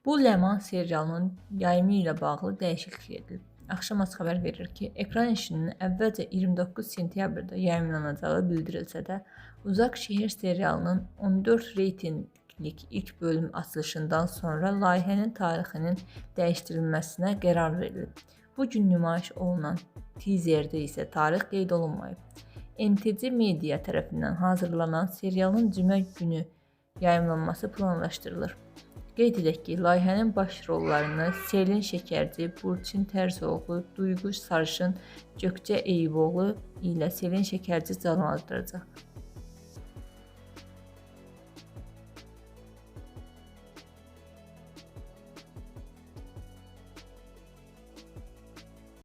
Bu Ləman serialının yayımı ilə bağlı dəyişiklik edilib. Axşam Az xəbər verir ki, Ekran işinin əvvəlcə 29 sentyabrda yayımlanacağı bildirilsə də, Uzaq Şəhər serialının 14 reytinqlik ilk bölüm açılışından sonra layihənin tarixinin dəyişdirilməsinə qərar verilib. Bu gün nümayiş olunan tizerdə isə tarix qeyd olunmayıb. NTC Media tərəfindən hazırlanan serialın cümə günü yayımlanması planlaşdırılır. Qeyd edək ki, layihənin baş rollarını Selin Şəkərci, Burçin Tərzoğlu, Duyğu Sarışın, Gökçə Eyüboğlu ilə Selin Şəkərci canlandıracaq.